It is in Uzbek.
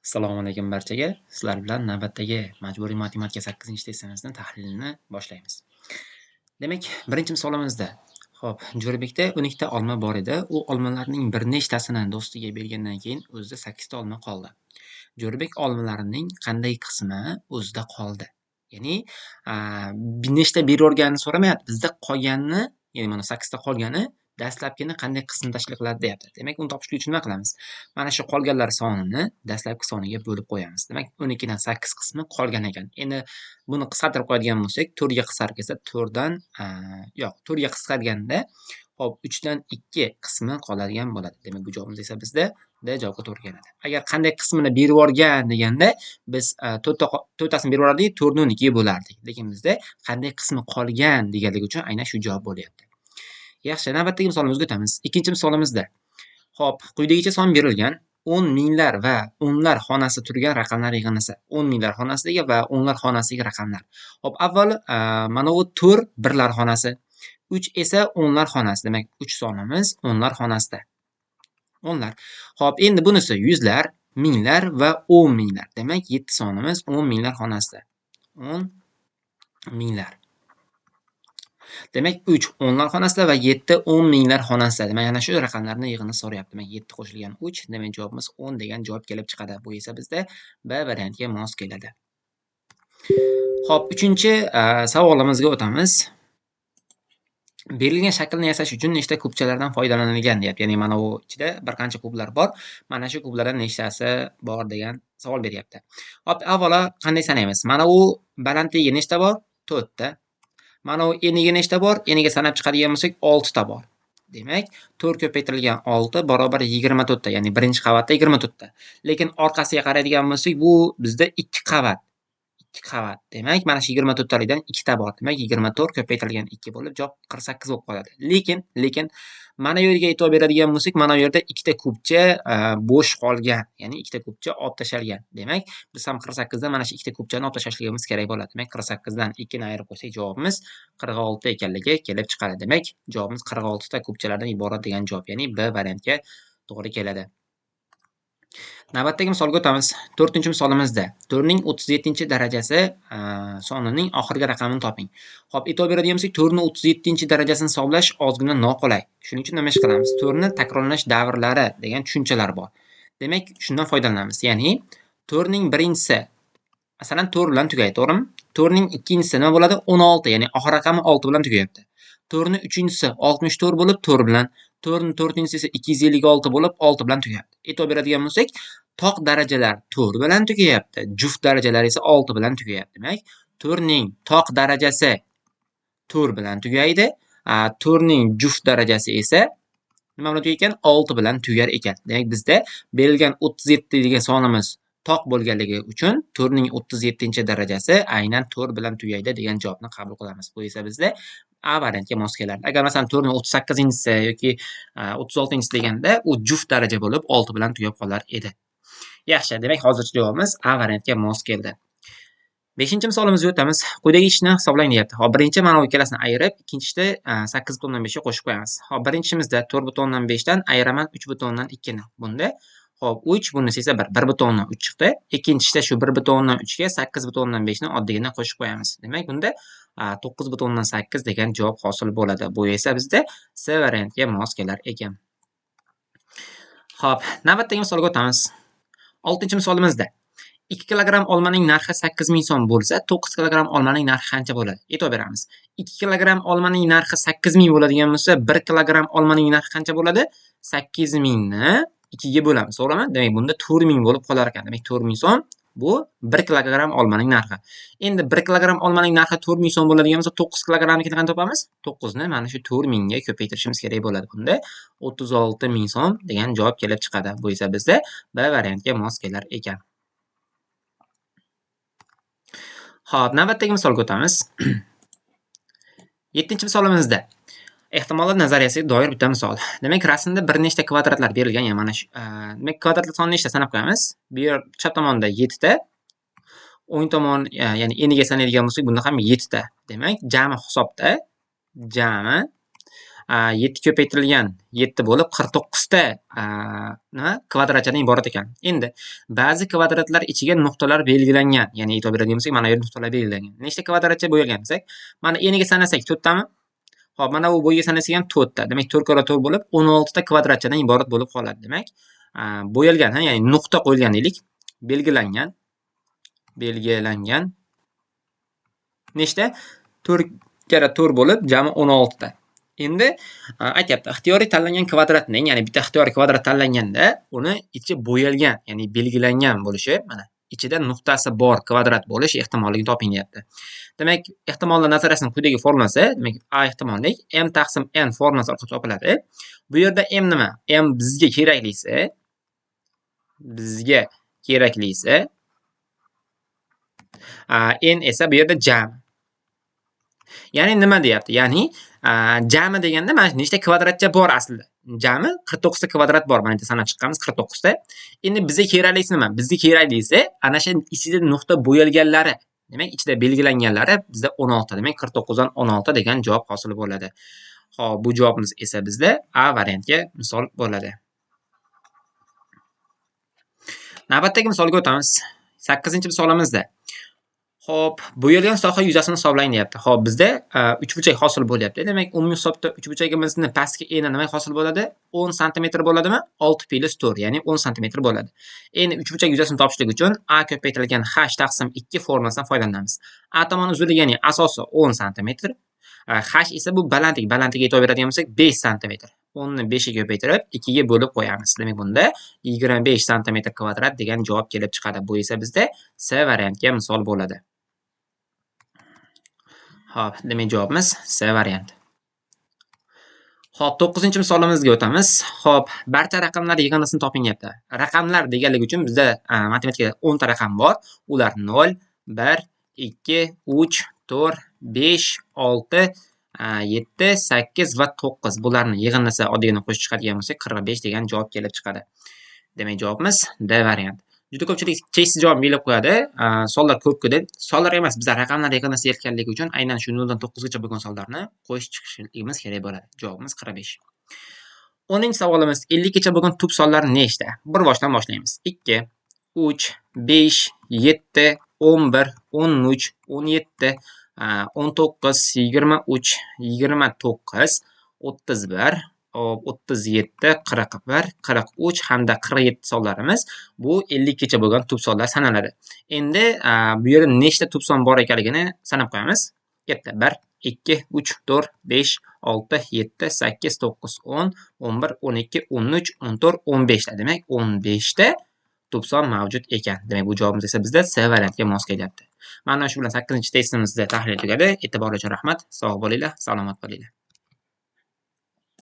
Assalomu alaykum barchaga. Sizlar bilan navbatdagi majburiy matematika 8-testimizni tahlilini boshlaymiz. Demak, birinchi misolimizda, xo'p, Jo'rabekda 12 ta olma bor edi. U olmalarning bir nechtasini do'stiga bergandan keyin o'zida 8 ta olma qoldi. Jo'rabek olmalarining qanday qismi o'zida qoldi? Ya'ni, nechta beryorganini so'ramayapti. Bizda qolganini, ya'ni mana 8 ta qolgani dastlabkini qanday qismini tashkil qiladi deyapti. Demak, uni topishlik uchun nima qilamiz? Mana shu qolganlar sonini dastlabki soniga bo'lib qo'yamiz. Demak, 12 dan 8 qismi qolgan ekan. Endi buni qisqartirib qo'yadigan bo'lsak, 4 ga qisqarib kelsa, 4 dan, yo'q, 4 ga qisqarganda, hop, 3 dan 2 qismi qoladigan bo'ladi. Demak, bu javobimiz esa bizda D javobga to'g'ri keladi. Agar qanday qismini berib yuborgan deganda, biz to'rttasini berib yuborardik, 4 ni 12 ga bo'lardik. Lekin bizda qanday qismi qolgan deganligi uchun aynan shu javob bo'lyapti. Yaxshi, navbatdagi misolimizga o'tamiz. Ikkinchi misolimizda, xo'p, quyidagicha son berilgan 10 minglar va o'nlar xonasi turgan raqamlar yig'indisi. 10 minglar xonasidagi va o'nlar xonasidagi raqamlar. Xo'p, avval mana bu 4 birlar xonasi, 3 esa o'nlar xonasi. Demak, 3 sonimiz o'nlar xonasida. O'nlar. Xo'p, endi bunisi yuzlar, minglar va 10 minglar. Demak, 7 sonimiz 10 minglar xonasida. 10 minglar. Demak, 3 o'nlar xonasida va 7 10 minglar xonasida. Demak, ana shu raqamlarni yig'ini so'rayapti. Demak, 7 qo'shilgan 3, demak javobimiz 10 degan javob kelib chiqadi. Bu esa bizda B variantiga mos keladi. Xo'p, uchinchi savolimizga o'tamiz. Berilgan shaklni yasash uchun nechta kubchalardan foydalanilgan deyapti. Ya'ni mana bu ichida bir qancha kublar bor. Mana shu kublardan nechtasi bor degan savol beryapti. Xo'p, avvalo qanday sanaymiz? Mana bu balandligi nechta bor? 4 ta. Mana bu eniga nechta bor? Eniga sanab chiqadigan bo'lsak 6 ta bor. Demak, 4 ko'paytirilgan 6 barobar 24 ta, ya'ni birinchi qavatda 24 ta. Lekin orqasiga qaraydigan bo'lsak, bu bizda 2 qavat. 2 qavat. Demak, mana shu 24 talikdan 2 ta bor. Demak, 24 ko'paytirilgan 2 bo'lib, javob 48 bo'lib qoladi. Lekin mana bu yerga e'tibor beradigan bo'lsak, mana bu yerda 2 ta kubcha bo'sh qolgan, ya'ni 2 ta kubcha olib tashalgan. Demak, biz ham 48 dan mana shu 2 ta kubchani olib tashlashligimiz kerak bo'ladi. Demak, 48 dan 2 ni ayirib qo'ysak, javobimiz 46 ekanligi kelib chiqadi. Demak, javobimiz 46 ta kubchalardan iborat degan javob, ya'ni B variantga to'g'ri keladi. Navbatdagi misolga o'tamiz. 4-misolimizda 4ning 37-darajasi sonining oxirgi raqamini toping. Xo'p, e'tibor beradigan bo'lsak, 4ning 37-darajasini hisoblash ozgina noqulay. Shuning uchun nima ish qilamiz? 4ni takrorlanish davrlari degan tushunchalar bor. Demak, shundan foydalanamiz. Ya'ni 4ning birinchisi, masalan, 4 bilan tugaydi, to'g'rimi? 4ning ikkinchisi nima bo'ladi? 16, ya'ni oxir raqami 6 bilan tugayapti. 4ning uchinchisi 64 bo'lib 4 bilan, 4ning to'rtinchisi esa 256 bo'lib 6 bilan tugayapti. E'tibor beradigan bo'lsak, toq darajalar 4 bilan tugayapti, juft darajalar esa 6 bilan tugayapti. Demak, 4ning toq darajasi 4 bilan tugaydi, 4ning juft darajasi esa nima bilan tugar ekan? 6 bilan tugar ekan. Demak, bizda berilgan 37 degan sonimiz toq bo'lganligi uchun 4ning 37-darajasi aynan 4 bilan tugaydi degan javobni qabul qilamiz. Bu esa bizda A variantga mos keladi. Agar masalan 4ning 38-inchisi yoki 36-inchisi deganda u juft daraja bo'lib 6 bilan tugab qolar edi. Yaxshi, demak hozircha javobimiz A variantga mos keldi. 5-misolimizga o'tamiz. Quyidagi ishni hisoblang deyapti. Xo'p, birinchi mana bu ikkalasini ayirib, ikkinchisi 8,5 ga qo'shib qo'yamiz. Xo'p, birinchimizda 4,5 dan ayiraman 3,2 ni. Bunda xo'p, 3, bunisi esa 1, 1,3 chiqdi. Ikkinchisi shu 1,3 ga 8,5 ni oddiygina qo'shib qo'yamiz. Demak, bunda 9,8 degan javob hosil bo'ladi. Bu esa bizda C variantga mos kelar ekan. Xo'p, navbatdagi misolga o'tamiz. 6-misolimizda 2 kilogramm olmaning narxi 8000 so'm bo'lsa, 9 kilogramm olmaning narxi qancha bo'ladi? E'tibor beramiz. 2 kilogramm olmaning narxi 8000 bo'ladigan bo'lsa, 1 kilogramm olmaning narxi qancha bo'ladi? 8000 ni 2 ga bo'lamiz, to'g'rimi? Demak, bunda 4000 bo'lib qolar ekan. Demak, 4000 so'm bu 1 kilogramm olmaning narxi. Endi 1 kilogramm olmaning narxi 4000 so'm bo'ladigan bo'lsa, 9 kilogrammnikini qancha topamiz? 9 ni mana shu 4000 ga ko'paytirishimiz kerak bo'ladi. Bunda 36000 so'm degan javob kelib chiqadi. Bu esa bizda B variantga mos kelar ekan. Xo'p, navbatdagi misolga o'tamiz. 7-misolimizda ehtimollar nazariyasiga doir bitta misol. Demak, rasmda bir nechta kvadratlar berilgan, ya'ni mana shu, demak, kvadratlar soni nechta sanab qo'yamiz. Bu yer chap tomonda 7 ta, o'ng tomon, ya'ni eniga sanaydigan bo'lsak, bunda ham 7 ta. Demak, jami hisobda jami 7 ko'paytirilgan 7 bo'lib 49 ta nima kvadratchadan iborat ekan. Endi ba'zi kvadratlar ichiga nuqtalar belgilangan. Ya'ni e'tibor beradigan bo'lsak, mana bu yerda nuqtalar belgilangan. Nechta kvadratcha bo'yalgan desak, mana eniga sanasak 4 tami? Xo'p, mana bu bo'yiga sanasak ham 4 ta. Demak, 4 karra 4 bo'lib 16 ta kvadratchadan iborat bo'lib qoladi. Demak, bo'yalgan, ya'ni nuqta qo'yilgan deylik, belgilangan. Belgilangan. Nechta? 4 karra 4 bo'lib jami 16 ta. Endi aytyapti, ixtiyoriy tanlangan kvadratning, ya'ni bitta ixtiyoriy kvadrat tanlanganda uni ichi bo'yalgan, ya'ni belgilangan bo'lishi, mana ichida nuqtasi bor kvadrat bo'lish ehtimolligini toping deyapti. Demak, ehtimollar nazariyasining quyidagi formulasi, demak, A ehtimollik m taqsim n formulasi orqali topiladi. Bu yerda m nima? M bizga keraklisi, n esa bu yerda jam. Ya'ni nima deyapti? Ya'ni jami deganda mana nechta kvadratcha bor aslida. Jami 49 ta kvadrat bor. Mana sanab chiqqanmiz 49 ta. Endi bizga keraklisi nima? Bizga keraklisi ana shu ichida nuqta bo'yalganlari. Demak, ichida belgilanganlari bizda 16. Demak, 49 dan 16 degan javob hosil bo'ladi. Xo'p, bu javobimiz esa bizda A variantga misol bo'ladi. Navbatdagi misolga o'tamiz. 8-misolimizda. Xo'p, bo'yalgan soha yuzasini hisoblang deyapti. Xo'p, bizda uchburchak hosil bo'lyapti. Demak, umumiy hisobda uchburchagimizni pastki eni nima hosil bo'ladi? 10 sm bo'ladimi? 6 plus 4, ya'ni 10 sm bo'ladi. Endi uchburchak yuzasini topishlik uchun A ko'paytirilgan h taqsim 2 formulasidan foydalanamiz. A tomon uzunligi, ya'ni asosi 10 sm, h esa bu balandlik. Balandligiga e'tibor beradigan bo'lsak 5 sm. 10 ni 5 ga ko'paytirib 2 ga bo'lib qo'yamiz. Demak, bunda 25 sm kvadrat degan javob kelib chiqadi. Bu esa bizda C variantga misol bo'ladi. Xo'p, demak javobimiz C variant. Xo'p, 9-misolimizga o'tamiz. Xo'p, barcha raqamlar yig'indisini toping deyapti. Raqamlar deganligi uchun bizda matematikada 10 ta raqam bor. Ular 0, 1, 2, 3, 4, 5, 6, 7, 8 va 9. Bularni yig'indisi oddiygina qo'shib chiqadigan bo'lsak, 45 degan javob kelib chiqadi. Demak, javobimiz D variant. Juda ko'pchilik cheksiz javob belgilab qo'yadi. Sonlar ko'p-ku deb. Sonlar emas, bizlar raqamlar yig'indisi aytganligi uchun aynan shu 0 dan 9 gacha bo'lgan sonlarni qo'shib chiqishimiz kerak bo'ladi. Javobimiz 45. 10-savolimiz 50 gacha bo'lgan tub sonlar nechta? Bir boshdan boshlaymiz. 2, 3, 5, 7, 11, 13, 17, 19, 23, 29, 31, 37, 41, 43 hamda 47 sonlarimiz bu 50 gacha bo'lgan tub sonlar sanaladi. Endi bu yerda nechta tub son bor ekanligini sanab qo'yamiz. Katta 1, 2, 3, 4, 5, 6, 7, 8, 9, 10, 11, 12, 13, 14, 15 ta. Demak, 15 ta tub son mavjud ekan. Demak, bu javobimiz esa bizda C variantga mos kelyapti. Mana shu bilan 8-testimizda tahlil tugadi. E'tiboringiz uchun rahmat. Sog' bo'linglar, salomat bo'linglar.